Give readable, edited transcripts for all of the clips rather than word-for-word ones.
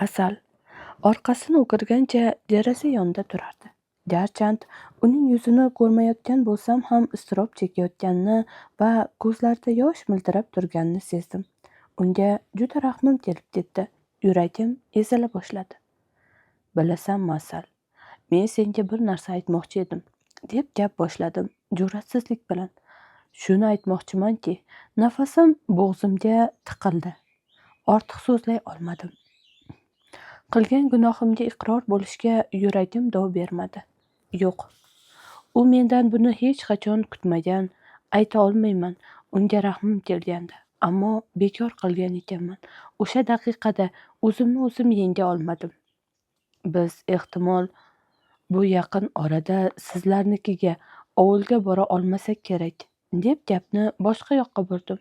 Asal orqasini o'girgancha deraza yonida turardi. Garchand uning yuzini ko'rmayotgan bo'lsam ham iztirob chekayotganini va ko'zlarida yosh miltirab turganini sezdim. Unga juda rahmim kelib ketdi. Yuragim ezila boshladi. Bilasanmi, Asal, men senga bir narsa aytmoqchi edim, deb gap boshladim jur'atsizlik bilan. Shuni aytmoqchimanki, nafasim bo'g'zimga tiqildi. Ortiq so'zlay olmadim. Qilgan gunohimga iqror bo'lishga yuragim dov bermadi. Yo'q. U mendan buni hech qachon kutmagan, ayta olmayman. Unga rahmim kelgandi, ammo bekor qilgan ekanman. O'sha daqiqada o'zimni o'zim yenga olmadim. Biz ehtimol bu yaqin orada sizlarnikiga, ovulga bora olmasak kerak, deb gapni boshqa yoqqa burdim.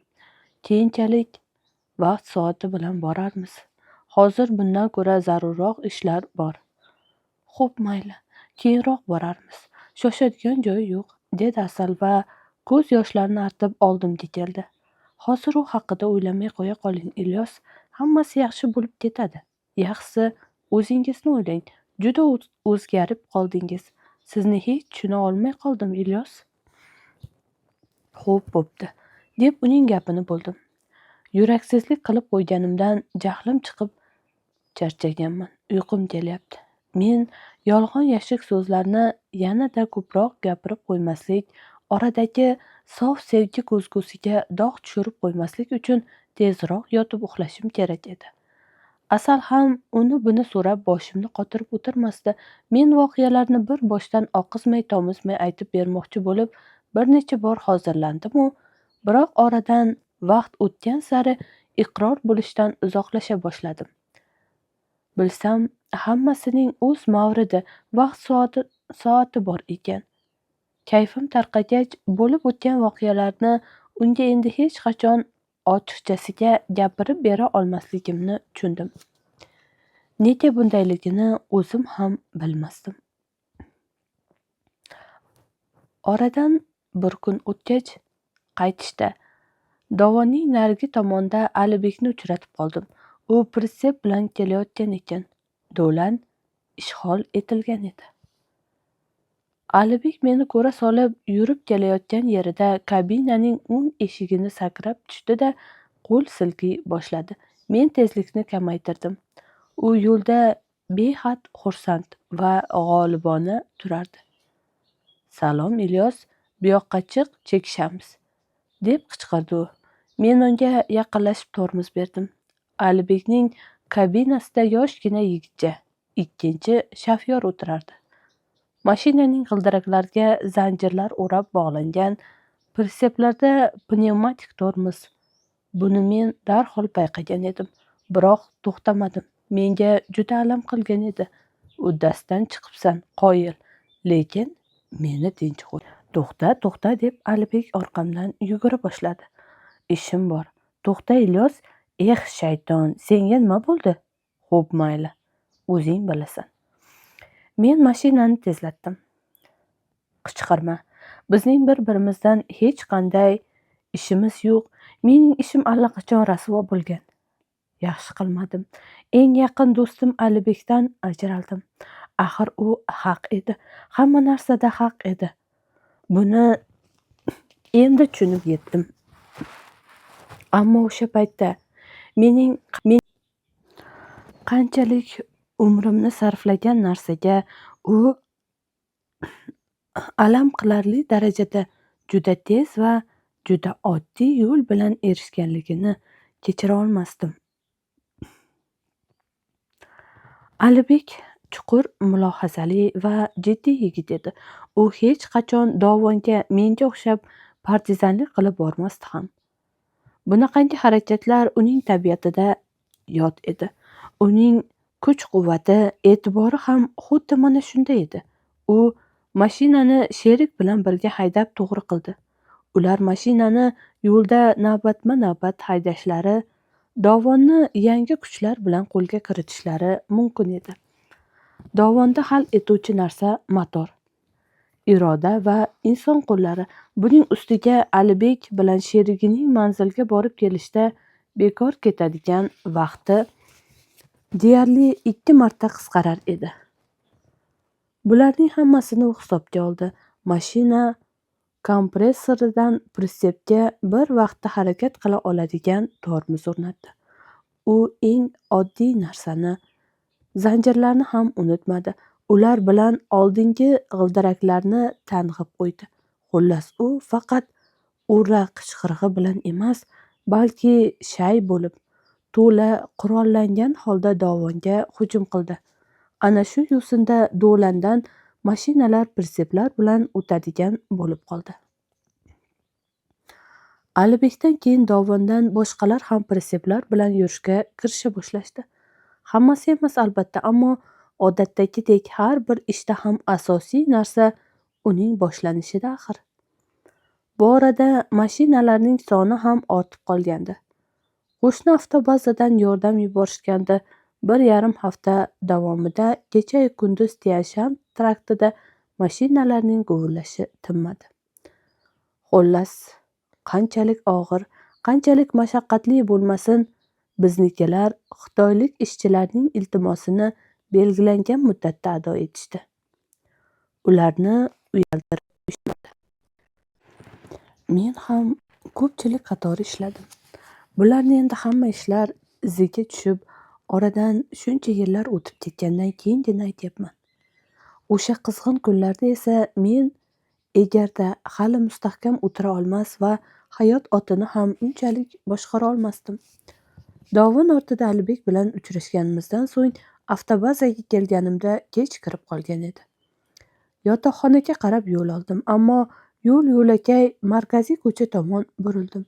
Keyinchalik vaqt soati bilan borarmiz. Hozir bundan ko'ra zarurroq ishlar bor. Xo'p, mayli, keyinroq borarmiz. Shoshadigan joyi yo'q, dedi Asal va ko'z yoshlarini artib oldimga keldi. Hozir u haqida o'ylamay qo'ya qoling, Ilyos. Hammasi yaxshi bo'lib ketadi. Yaxshisi, o'zingizni o'ylang. Juda o'zgarib qoldingiz. Sizni hech tushuna olmay qoldim, Ilyos. Xo'p, bo'pti, deb uning gapini bo'ldim. Yuraksizlik qilib qo'yganimdan jahlim chiqib charchaganman. Uyqum kelyapti. Men yolg'on yashiq so'zlarni yanada ko'proq gapirib qo'ymaslik, oradagi sof sevgi ko'zgusiga dog' tushirib qo'ymaslik uchun tezroq yotib uxlashim kerak edi. Asal ham uni buni so'rab boshimni qotirib o'tirmasdi. Men voqealarni bir boshdan oqizmay tomizmay aytib bermoqchi bo'lib bir necha bor hozirlandim-u, biroq oradan vaqt o'tgan sari iqror bo'lishdan uzoqlasha boshladim. Bilsam, hammasining o'z mavridi, vaqt soati bor ekan. Kayfim tarqagach, bo'lib o'tgan voqealarni unga endi hech qachon ochiqchasiga gapirib bera olmasligimni tushundim. Nega bundayligini o'zim ham bilmasdim. Oradan bir kun o'tgach, qaytishda dovonning narigi tomonida Alibekni uchratib qoldim. U pritsep bilan kelayotgan ekan. Do'lan ishg'ol etilgan edi. Alibek meni ko'ra solib yurib kelayotgan yerida kabinaning o'ng eshigini sakrab tushdi-da, qo'l silkiy boshladi. Men tezlikni kamaytirdim. U yo'lda behad xursand va g'olibona turardi. Salom, Ilyos, buyoqqa chiq, chekishamiz, deb qichqirdi u. Men unga yaqinlashib tormoz berdim. Alibekning kabinasida yoshgina yigitcha, ikkinchi shofyor o'tirardi. Mashinaning g'ildiraklariga zanjirlar o'rab bog'langan, pritseplarda pnevmatik tormoz. Buni men darhol payqagan edim, biroq to'xtamadim. Menga juda alam qilgan edi. Uddasidan chiqibsan, qoyil, lekin meni tinch qo'y. To'xta, to'xta, deb Alibek orqamdan yugura boshladi. Ishim bor. To'xta, Ilyos. Eh, shayton, senga nima bo'ldi? Xo'p, mayli, o'zing bilasan. Men mashinani tezlatdim. Qichqirma. Bizning bir-birimizdan hech qanday ishimiz yo'q. Mening ishim allaqachon rasvo bo'lgan. Yaxshi qilmadim. Eng yaqin do'stim Alibekdan ajraldim. Axir u haq edi. Hamma narsada haq edi. Buni endi tushunib yetdim. Ammo o'sha paytda mening qanchalik umrimni sarflagan narsaga u alam qilarli darajada juda tez va juda oddiy yo'l bilan erishganligini kechira olmasdim. Alibek chuqur mulohazali va jiddiy yigit edi. U hech qachon dovonga menga o'xshab partizanlik qilib bormasdi ham. Bunaqangi harakatlar uning tabiatida yot edi. Uning kuch-quvvati, e'tibori ham xuddi mana shunda edi. U mashinani sherik bilan birga haydab to'g'ri qildi. Ular mashinani yo'lda navbatma-navbat haydashlari, dovonni yangi kuchlar bilan qo'lga kiritishlari mumkin edi. Dovonda hal etuvchi narsa motor, iroda va inson qo'llari. Buning ustiga Alibek bilan sherigining manzilga borib kelishda bekor ketadigan vaqti Deyarli 2 marta qisqarar edi. Bularning hammasini u hisobga oldi. Mashina kompressoridan pritsepga bir vaqtda harakat qila oladigan tormoz o'rnatdi. U eng oddiy narsani, zanjirlarni ham unutmadi. Ular bilan oldingi g'ildiraklarni tang'ib qo'ydi. Xullas, u faqat ura qichqirig'i bilan emas, balki shay bo'lib, to'la qurollangan holda dovonga hujum qildi. Ana shu yo'sinda do'landan mashinalar pritseplar bilan o'tadigan bo'lib qoldi. Alibekdan keyin dovondan boshqalar ham pritseplar bilan yurishga kirisha boshlashdi. Hammasi emas albatta, ammo odatdagidek har bir ishda ham asosiy narsa uning boshlanishida axir. Bu orada mashinalarning soni ham ortib qolgandi. Qo'shni avtobazadan yordam yuborishgandi. 1,5 hafta davomida kecha-yu kunduz Tyan-Shan traktida mashinalarning guvillashi tinmadi. Xullas, qanchalik og'ir, qanchalik mashaqqatli bo'lmasin, biznikilar xitoylik ishchilarning iltimosini belgilangan muddatda ado etishdi. Ularni uyaltirib qo'yishmadi. Men ham ko'pchilik qatori ishladim. Bularni endi hamma ishlar iziga tushib, oradan shuncha yillar o'tib ketgandan keyingina aytyapman. O'sha qizg'in kunlarda esa men egarda hali mustahkam o'tira olmas va hayot otini ham unchalik boshqara olmasdim. Dovon ortida Alibek bilan uchrashganimizdan so'ng avtobazaga kelganimda kech kirib qolgan edi. Yotoqxonaga qarab yo'l oldim, ammo yo'l-yo'lakay markaziy ko'cha tomon burildim.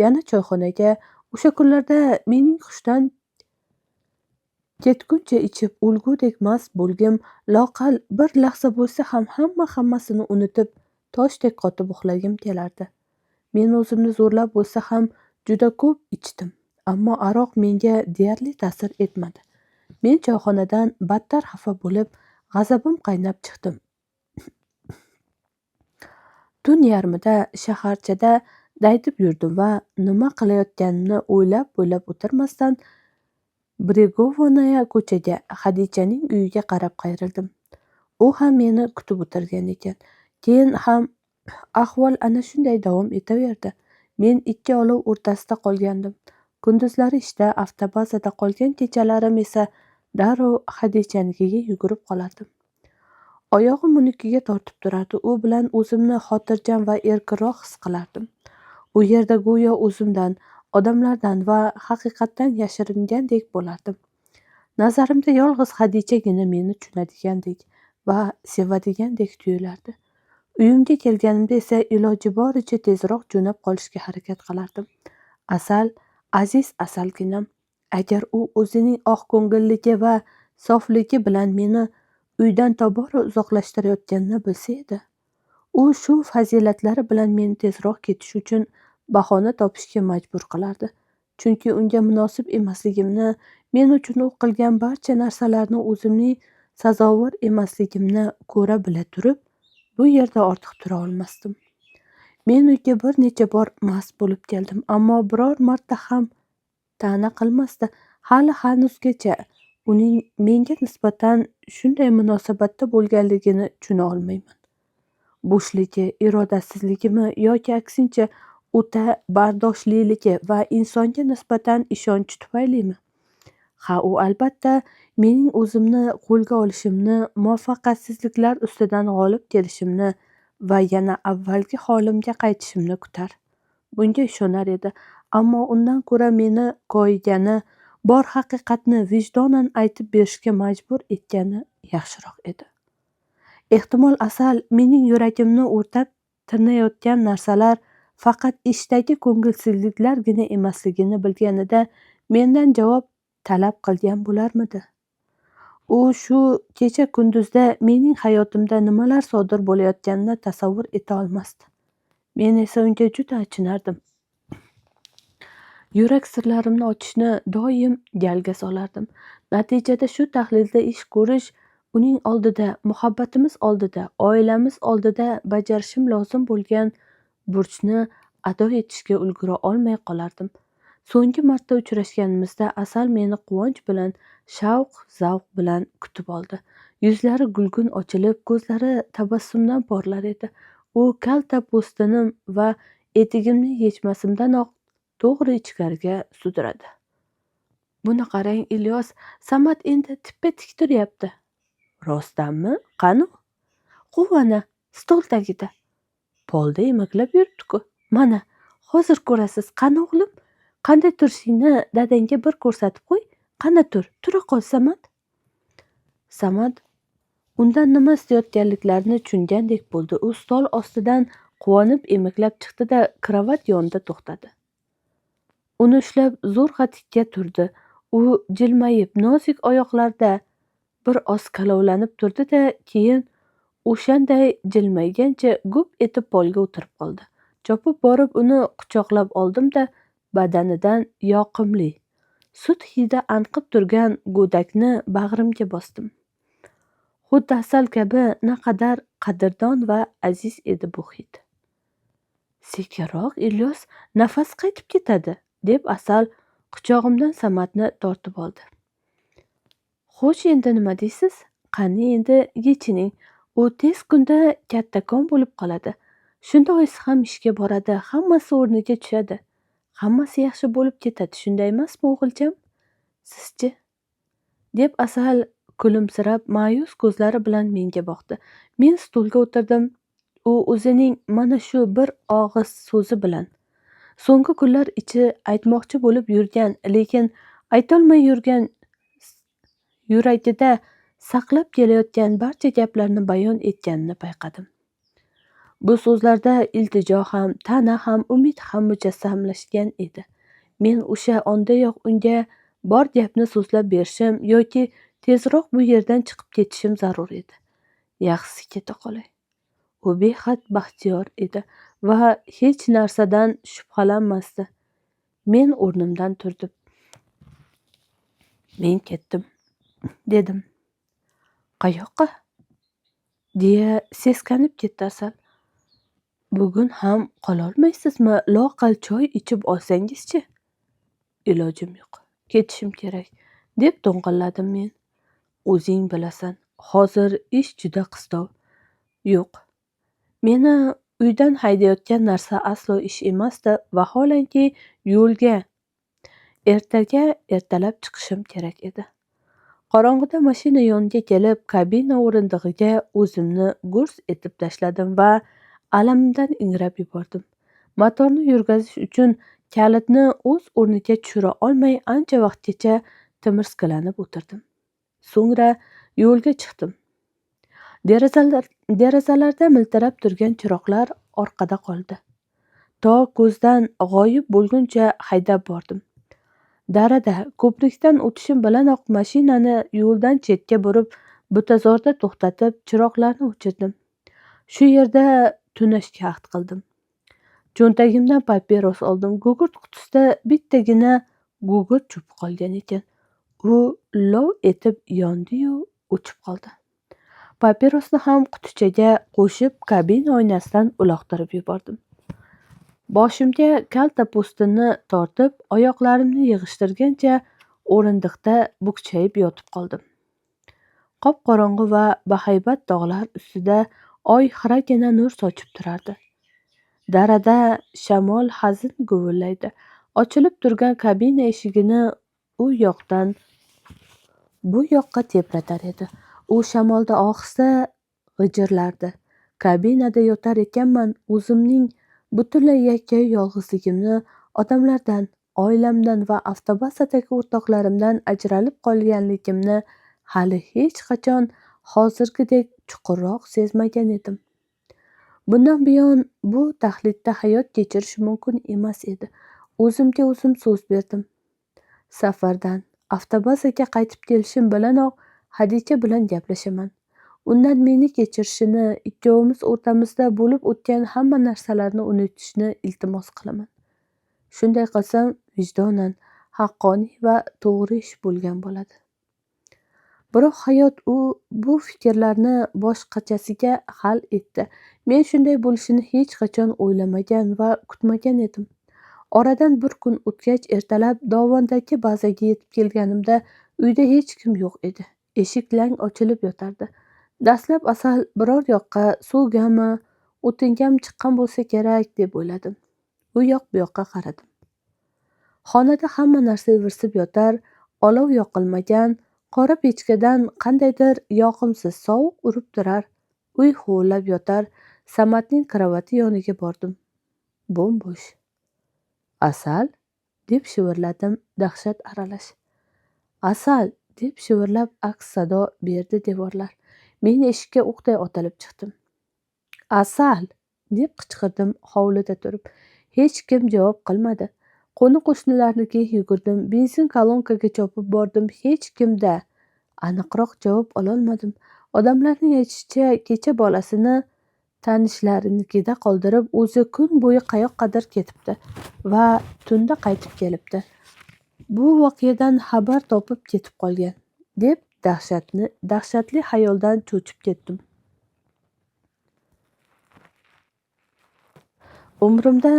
Yana choyxonaga, o'sha kunlarda mening hushdan ketguncha ichib o'lgudek mast bo'lgim, loaqal bir lahza bo'lsa ham hamma-hammasini unutib, toshdek qotib uxlagim kelardi. Men o'zimni zo'rlab bo'lsa ham juda ko'p ichdim, ammo aroq menga deyarli ta'sir etmadi. Men choyxonadan battar xafa bo'lib, g'azabim qaynab chiqdim. Tun yarmida shaharchada daydib yurdim va nima qilayotganimni o'ylab-o'ylab o'tirmasdan Bregovnaya ko'chaga, Xadichaning uyiga qarab qayrildim. U ham meni kutib o'tirgan ekan. Keyin ham ahvol ana shunday davom etaverdi. Men ikki olov o'rtasida qolgandim. Kunduzlari ishda, avtobazada qolgan kechalarim esa darrov Xadichanikiga yugurib qolardim. Oyog'im unikiga tortib turardi. U bilan o'zimni xotirjam va erkinroq his qilardim. U yerda go'yo o'zimdan, odamlardan va haqiqatdan yashiringandek bo'lardim. Nazarimda yolg'iz Xadichagina meni tushunadigandek va sevadigandek tuyulardi. Uyimga kelganimda esa iloji boricha tezroq jo'nab qolishga harakat qilardim. Asal, aziz asalginam, agar u o'zining oqko'ngilligi va sofligi bilan meni uydan tobora uzoqlashtirayotganini bilsa edi, u shu fazilatlari bilan meni tezroq ketish uchun bahona topishga majbur qilardi. Chunki unga munosib emasligimni, men uchun u qilgan barcha narsalarni o'zimning sazovor emasligimni ko'ra bila turib, bu yerda ortiq tura olmasdim. Men uyga bir necha bor mast bo'lib keldim, ammo biror marta ham ta'na qilmasdi. Hali hanuzgacha uning menga nisbatan shunday munosabatda bo'lganligini tushuna olmayman. Bo'shligi, irodasizligimi yoki aksincha o'ta bardoshliligi va insonga nisbatan ishonchi tufaylimi? Ha, u albatta mening o'zimni qo'lga olishimni, muvaffaqiyatsizliklar ustidan g'olib kelishimni va yana avvalgi holimga qaytishimni kutar. Bunga ishonar edi, ammo undan ko'ra meni koyigani, bor haqiqatni vijdonan aytib berishga majbur etgani yaxshiroq edi. Ehtimol Asal mening yuragimni o'rtab tirnayotgan narsalar faqat ishdagi ko'ngilsizliklargina emasligini bilganida mendan javob talab qilgan bo'larmidi? U shu kecha kunduzda mening hayotimda nimalar sodir bo'layotganini tasavvur eta olmasdi. Men esa unga juda achinardim. Yurak sirlarimni ochishni doim galga solardim. Natijada shu tahlilda ish ko'rish uning oldida, muhabbatimiz oldida, oilamiz oldida bajarishim lozim bo'lgan burchni ado etishga ulgura olmay qolardim. So'nggi marta uchrashganimizda Asal meni quvonch bilan, shavq zavq bilan kutib oldi. Yuzlari gulgun ochilib, ko'zlari tabassumdan porlar edi. U kalta po'stinim va etigimni yechmasimdanoq to'g'ri ichkariga sudradi. Buni qarang, Ilyos, Samad endi tippa tik turyapti. Rostdanmi? Qani? Quvana, stol tagida. Polda emaklab yuribdi-ku. Mana, hozir ko'rasiz. Qani o'g'lim? Qanday turishingni dadangga bir ko'rsatib qo'y. Qani tur, tura qol, Samad. Samad undan nima istayotganliklarini tushungandek bo'ldi. U stol ostidan quvonib emaklab chiqdi-da, krovat yonida to'xtadi. Uni ushlab zo'rg'a tikka turdi. U jilmayib, nozik oyoqlarida bir oz kalovlanib turdi-da, keyin o'shanday jilmaygancha gup etib polga o'tirib qoldi. Chopib borib uni quchoqlab oldim-da, badanidan yoqimli sut hidi anqib turgan go'dakni bag'rimga bosdim. Xuddi asal kabi naqadar qadrdon va aziz edi bu hid. Sekinroq, Ilyos, nafas qaytib ketadi, deb Asal quchog'imdan Samadni tortib oldi. Xo'sh, endi nima deysiz? Qani endi yechining. U tez kunda kattakon bo'lib qoladi. Shunda oyisi ham ishga boradi, hammasi o'rniga tushadi. Hammasi yaxshi bo'lib ketadi, shunday emasmi, o'g'ilcham? Sizchi? Deb Asal kulimsirab ma'yus ko'zlari bilan menga boqdi. Men stulga o'tirdim. U o'zining mana shu bir og'iz so'zi bilan so'nggi kunlar ichi aytmoqchi bo'lib yurgan, lekin aytolmay yurgan, yuragida saqlab kelayotgan barcha gaplarni bayon etganini payqadim. Bu so'zlarda iltijo ham, ta'na ham, umid ham mujassamlashgan edi. Men o'sha ondayoq unga bor gapni so'zlab berishim yoki tezroq bu yerdan chiqib ketishim zarur edi. Yaxshisi keta qolay. U behad baxtiyor edi va hech narsadan shubhalanmasdi. Men o'rnimdan turdim. Men ketdim, dedim. Qayoqqa? Deya seskanib ketdi Asal. Bugun ham qololmaysizmi? Loaqal choy ichib olsangiz-chi? Ilojim yo'q. Ketishim kerak, deb to'ng'illadim men. O'zing bilasan, hozir ish juda qistov. Yo'q. Meni uydan haydayotgan narsa aslo ish emasdi, vaholanki yo'lga ertaga ertalab chiqishim kerak edi. Qorong'ida mashina yoniga kelib, kabina o'rindig'iga o'zimni gurs etib tashladim va alamdan ingrab yubordim. Motorni yurgazish uchun kalitni o'z o'rniga tushira olmay ancha vaqtgacha timirskilanib o'tirdim. So'ngra yo'lga chiqdim. Derazalarda miltirab turgan chiroqlar orqada qoldi. To ko'zdan g'oyib bo'lguncha haydab bordim. Darada ko'prikdan o'tishim bilanoq mashinani yo'ldan chetga burib, butazorda to'xtatib, chiroqlarni o'chirdim. Shu yerda tunashga ahd qildim. Cho'ntagimdan papiros oldim. Gugurt qutisida bittagina gugurt cho'pi qolgan ekan. U lov etib yondi-yu, o'chib qoldi. Papirosni ham qutichaga qo'shib kabina oynasidan uloqtirib yubordim. Boshimga kalta po'stinni tortib, oyoqlarimni yig'ishtirgancha o'rindiqda bukchayib yotib qoldim. Qop-qorong'i va bahaybat tog'lar ustida oy xiragina nur sochib turardi. Darada shamol hazin guvillaydi. Ochilib turgan kabina eshigini u yoqdan bu yoqqa tebratar edi. U shamolda ohista g'ijirlardi. Kabinada yotar ekanman, o'zimning butunlay yakkayu yolg'izligimni, odamlardan, oilamdan va avtobazadagi o'rtoqlarimdan ajralib qolganligimni hali hech qachon hozirgidek chuqurroq sezmagan edim. Bundan buyon bu taxlitda hayot kechirish mumkin emas edi. O'zimga o'zim so'z berdim. Safardan avtobazaga qaytib kelishim bilanoq Hadicha bilan gaplashaman. Undan meni kechirishini, ikkovimiz o'rtamizda bo'lib o'tgan hamma narsalarni unutishni iltimos qilaman. Shunday qilsam vijdonan haqqoniy va to'g'ri ish bo'lgan bo'ladi. Biroq hayot u bu fikrlarni boshqachasiga hal etdi. Men shunday bo'lishini hech qachon o'ylamagan va kutmagan edim. Oradan bir kun o'tgach, ertalab dovondagi bazaga yetib kelganimda uyda hech kim yo'q edi. Eshik lang ochilib yotardi. Dastlab Asal biror yoqqa suvgami, o'tingami chiqqan bo'lsa kerak deb o'yladim. U yoq bu yoqqa qaradim. Xonada hamma narsa ivirsib yotar, olov yoqilmagan, qora pechkadan qandaydir yoqimsiz sovuq urib turar, uy huvillab yotar. Samadning karavoti yoniga bordim. Bo'm-bo'sh. Asal, deb shivirladim dahshat aralash. Asal, deb shivirlab aks sado berdi devorlar. Men eshikka o'qday otilib chiqdim. Asal, deb qichqirdim hovlida turib. Hech kim javob qilmadi. Qo'ni qo'shnilarnikiga yugurdim, benzin kolonkaga chopib bordim. Hech kimda aniqroq javob ololmadim. Odamlarning aytishicha, kecha bolasini tanishlarinikida qoldirib, o'zi kun bo'yi qayoqqadir ketibdi va tunda qaytib kelibdi. Bu voqeadan xabar topib ketib qolgan, deb dahshatli xayoldan cho'chib ketdim. Umrimda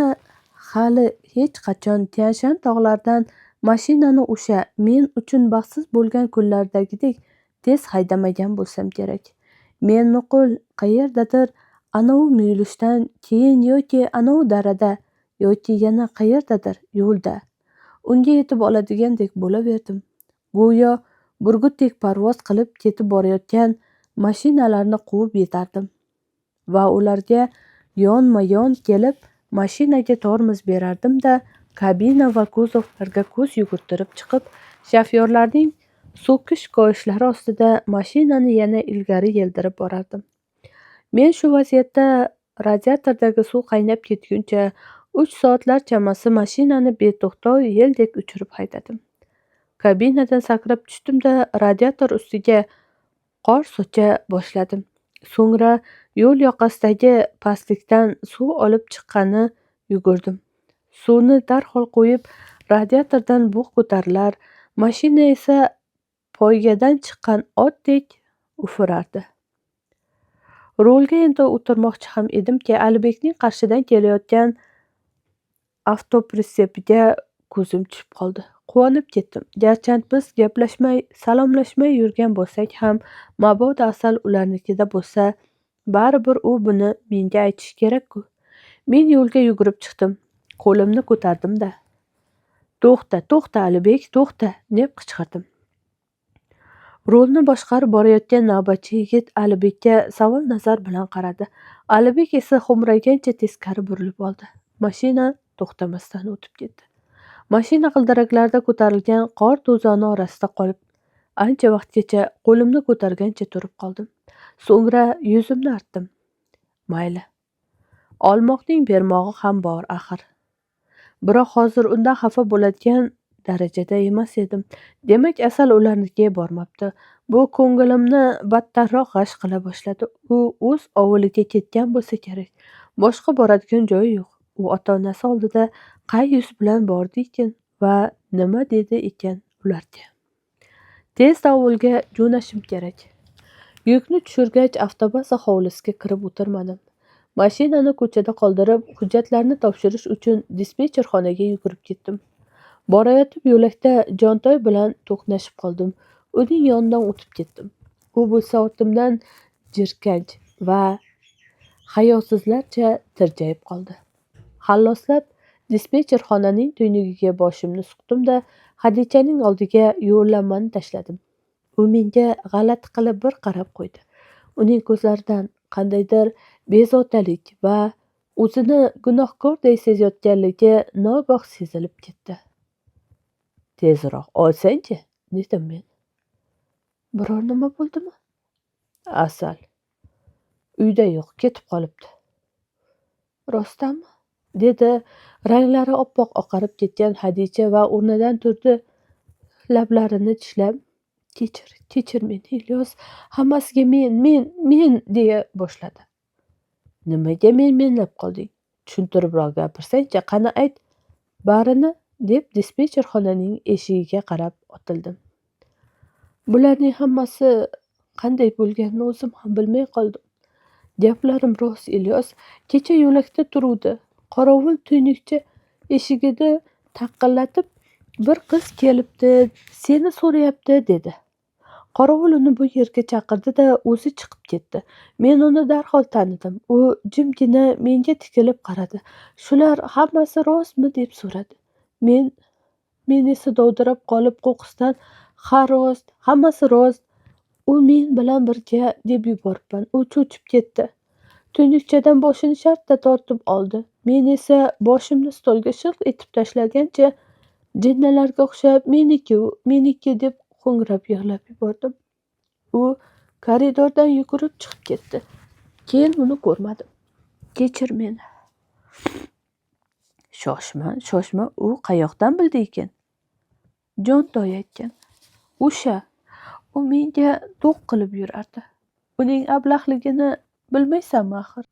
hali hech qachon Tyanshan tog'laridan mashinani o'sha men uchun baxtsiz bo'lgan kunlardagidek tez haydamagan bo'lsam kerak. Men nuqul qayerdadir anavi muyulishdan keyin yoki anavi darada yoki yana qayerdadir yo'lda unga yetib oladigandek bo'laverdim. Go'yo burgutdek parvoz qilib ketib borayotgan mashinalarni quvib yetardim va ularga yonma-yon kelib mashinaga tormoz berardim-da, kabina va kuzovlarga ko'z yugurtirib chiqib, shofyorlarning so'kish koyishlari ostida mashinani yana ilgari yeldirib borardim. Men shu vaziyatda radiatordagi suv qaynab ketguncha 3 soatlar chamasi mashinani beto'xtov yeldek uchirib haydadim. Kabinadan sakrab tushdim-da, radiator ustiga qor socha boshladim. So'ngra yo'l yoqasidagi pastlikdan suv olib chiqqani yugurdim. Suvni darhol qo'yib, radiatordan bug' ko'tarilar, mashina esa poygadan chiqqan otdek ufurardi. Rulga endi o'tirmoqchi ham edimki, Alibekning qarshidan kelayotgan avtopritsepiga ko'zim tushib qoldi. Quvonib ketdim. Garchi biz gaplashmay, salomlashmay yurgan bo'lsak ham, mabodo Asal ularnikida bo'lsa, baribir u buni menga aytishi kerak-ku. Men yo'lga yugurib chiqdim. Qo'limni ko'tardim-da, "To'xta, to'xta Alibek, to'xta!" deb qichqirdim. Rulni boshqarib borayotgan navbatchi yigit Alibekka savol nazar bilan qaradi. Alibek esa xo'mraygancha teskari burilib oldi. Mashina to'xtamasdan o'tib ketdi. Mashina g'ildiraklarda ko'tarilgan qor to'zoni orasida qolib, ancha vaqtgacha qo'limni ko'targancha turib qoldim. So'ngra yuzimni artdim. Mayli. Olmoqning bermog'i ham bor axir. Biroq hozir undan xafa bo'ladigan darajada emas edim. Demak, Asal ularnikiga bormabdi. Bu ko'ngilimni battarroq g'ash qila boshladi. U o'z ovuliga ketgan bo'lsa kerak. Boshqa boradigan joyi yo'q. U ota-onasi oldida qay yuz bilan bordi ekan va nima dedi ekan ularga? Tezda ovulga jo'nashim kerak. Yukni tushirgach, avtobaza hovlisiga kirib o'tirmadim. Mashinani ko'chada qoldirib, hujjatlarni topshirish uchun dispetcherxonaga yugurib ketdim. Borayotib yo'lakda Jontoy bilan to'qnashib qoldim. Uning yonidan o'tib ketdim. U bo'lsa ortimdan jirkanch va hayosizlarcha tirjayib qoldi. Halloslab dispetcherxonaning tuynugiga boshimni suqdim-da, Xadichaning oldiga yo'llanmani tashladim. U menga g'alati qilib bir qarab qo'ydi. Uning ko'zlaridan qandaydir bezovtalik va o'zini gunohkorday sezayotganligi nogoh sezilib ketdi. Tezroq olsang-chi, dedim men. Biror nima bo'ldimi? Asal uyda yo'q, ketib qolibdi. Rostdanmi? Dedi ranglari oppoq oqarib ketgan Xadicha va o'rnidan turdi, lablarini tishlab. Kechir, kechir meni, Ilyos, hammasiga men deya boshladi. Nimaga men-menlab qolding? Tushuntiribroq gapirsang-chi, qani ayt barini, deb dispetcherxonaning eshigiga qarab otildim. Bularning hammasi qanday bo'lganini o'zim ham bilmay qoldim. Gaplarim rost, Ilyos. Kecha yo'lakda turuvdi. Qorovul tuynukcha Eshigini taqillatib, bir qiz kelibdi, seni so'rayapti, dedi. Qorovul uni bu yerga chaqirdi-da, o'zi chiqib ketdi. Men uni darhol tanidim. U jimgina menga tikilib qaradi. Shular hammasi rostmi, deb so'radi. Men esa dovdirab qolib, qo'qqisdan ha rost, hammasi rost. U men bilan birga, deb yuboribman. U cho'chib ketdi. Tuynukchadan boshini shartta tortib oldi. Men esa boshimni stolga shilq etib tashlagancha jinnalarga o'xshab meniki u, meniki deb ho'ngrab yig'lab yubordim. U koridordan yugurib chiqib ketdi. Keyin uni ko'rmadim. Kechir meni. Shoshma, shoshma, u qayoqdan bildi ekan? Jontoy aytgan. O'sha, u menga do'q qilib yurardi. Uning ablahligini bilmaysanmi axir?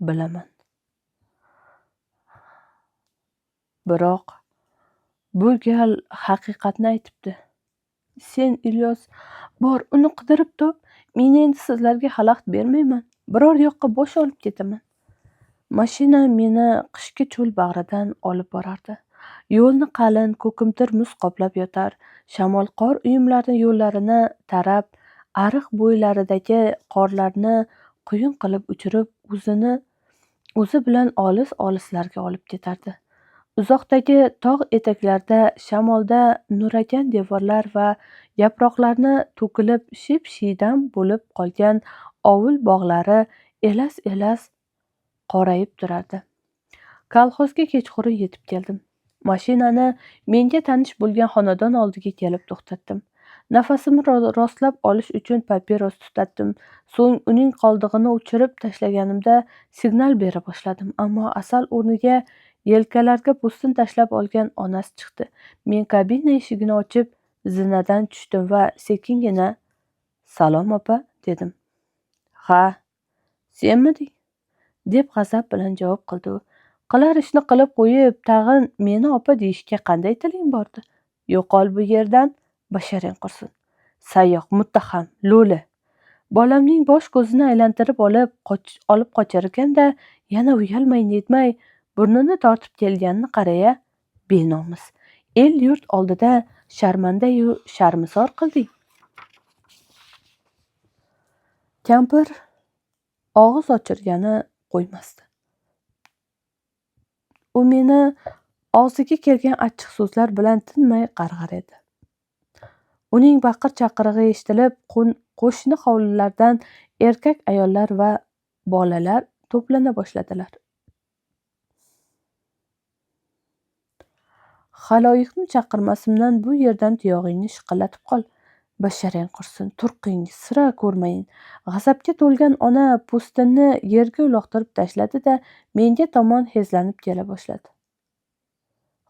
Bilaman. Biroq bu gal haqiqatni aytibdi. Sen Ilyos, bor uni qidirib top. Men endi sizlarga xalaqit bermayman. Biror yoqqa bosh olib ketaman. Mashina meni qishki cho'l bag'ridan olib borardi. Yo'lni qalin ko'kimtir muz qoplab yotar. Shamol qor uyumlari yo'llarini tarab, ariq bo'ylaridagi qorlarni quyun qilib uchirib, o'zi bilan olis-olislarga olib ketardi. Uzoqdagi tog' etaklarida shamolda nuragan devorlar va yaproqlarni to'kilib ship-shiydam bo'lib qolgan ovul bog'lari elas-elas qorayib turardi. Kolxozga kechqurun yetib keldim. Mashinani menga tanish bo'lgan xonadon oldiga kelib to'xtatdim. Nafasimni rostlab olish uchun papiros tutatdim. So'ng uning qoldig'ini o'chirib tashlaganimda signal bera boshladim, ammo Asal o'rniga yelkalariga po'stin tashlab olgan onasi chiqdi. Men kabina eshigini ochib, zinadan tushdim va sekingina "Salom opa" dedim. "Ha, senmiding?" deb g'azab bilan javob qildi u. "Qilar ishni qilib qo'yib, tag'in meni opa deyishga qanday tiling bordi? Yo'qol bu yerdan, basharang qursin. Sayyoq, muttaham, lo'li. Bolamning bosh ko'zini aylantirib olib qochar ekan-da, yana uyalmay netmay burnini tortib kelganini qaraya, benomus. El yurt oldida sharmandayu sharmisor qilding." Kampir og'iz ochirgani qo'ymasdi. U meni og'ziga kelgan achchiq so'zlar bilan tinmay qarg'ar edi. Uning baqir-chaqirig'i eshitilib, qo'shni hovlilardan erkak, ayollar va bolalar to'plana boshladilar. Xaloyiqni chaqirmasimdan bu yerdan tuyog'ingni shiqillatib qol. Basharang qursin, turqing sira ko'rmayin. G'azabga to'lgan ona po'stinni yerga uloqtirib tashladi-da, menga tomon hezlanib kela boshladi.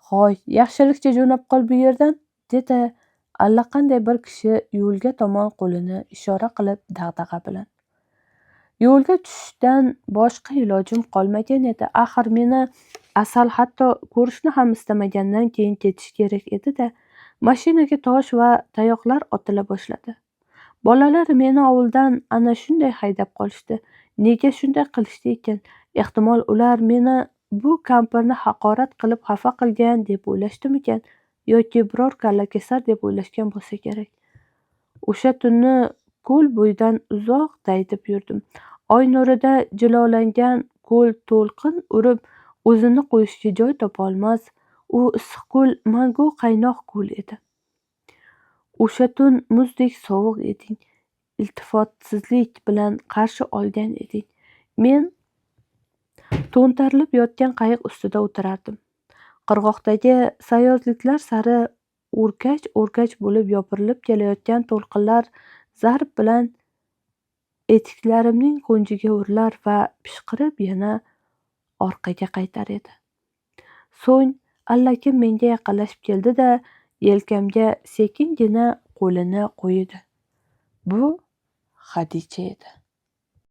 "Hoy, yaxshilikcha jo'nab qol bu yerdan", dedi allaqanday bir kishi yo'lga tomon qo'lini ishora qilib dag'dag'a bilan. Yo'lga tushishdan boshqa ilojim qolmagan edi. Axir meni Asal hatto ko'rishni ham istamagandan keyin ketish kerak edi-da. Mashinaga tosh va tayoqlar otila boshladi. Bolalar meni ovuldan ana shunday haydab qolishdi. Nega shunday qilishdi ekan? Ehtimol ular meni bu kampirni haqorat qilib xafa qilgan deb o'ylashdimikan yoki biror kallakesar deb o'ylashgan bo'lsa kerak. O'sha tunni ko'l bo'yidan uzoq daydib yurdim. Oy nurida jilolangan ko'l to'lqin urib, o'zini qo'yishga joy topa olmas. U issiq ko'l mangu qaynoq ko'l edi. O'sha tun muzdek sovuq eding, iltifotsizlik bilan qarshi olgan eding. Men to'ntarilib yotgan qayiq ustida o'tirardim. Qirg'oqdagi sayozliklar sari o'rkach-o'rkach bo'lib yopirilib kelayotgan to'lqinlar zarb bilan etiklarimning qo'njiga urilar va pishqirib yana orqaga qaytar edi. So'ng allakim menga yaqinlashib keldi-da, yelkamga sekingina qo'lini qo'ydi. Bu Xadicha edi.